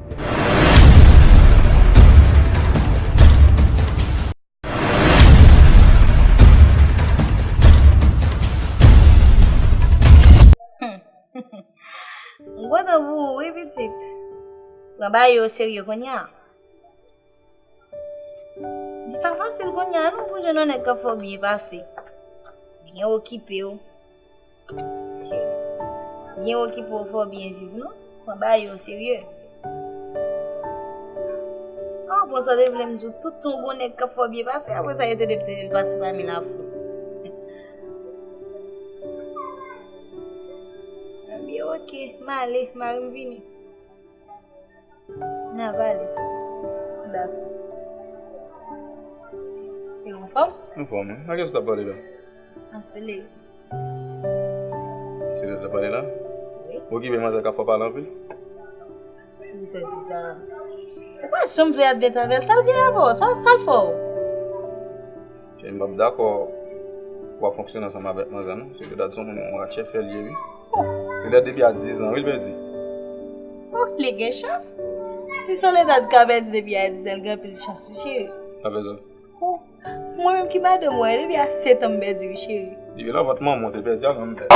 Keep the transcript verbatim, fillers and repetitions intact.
M kontan pou ou, wi, pitit. Pran bagay yo serye kounye a. Li pa fasil kounye a, non, pou jwenn yon nèg k ap fè w byen pase. Byen okipe w. Byen okipe w, fè w byen viv, non. Pran bagay yo serye. Ah, bon, sa w te vle m di w, tout tan w gon nèg k ap fè w byen pase, apre sa, yo te deptele l pase pami lafoul. Ebyen, oke, m ale, mari m vini. N a pale sou. Dakò. Se anfòm? Anfòm, wi. Nan kiyès ou t ap pale la? Ansoleil. Se lè t ap pale la? Wi. Ou okipe manzè k ap fè w pale anpil? Poukisa w di sa? Ou pa janm vle admèt avè l. Sa l gen avè w? Sa, sa l fè w? Cheri, m p ap dakò pou w ap fonksyone ansanm avèk manzè, non. Se ke dat se yon moun yon ratchè fè l ye, wi. Se dat depi a diz an, wi, l pèdi. Oh, li gen chans. Si Soledad ka pèdi depi a diz an, l gen anpil chans, wi, cheri. Pa bezwen. Oh, mwen menm ki madanm ou an, depi a sèt an m pèdi, wi, cheri. Depi nan vant manman w te pèdi, alò m pèdi.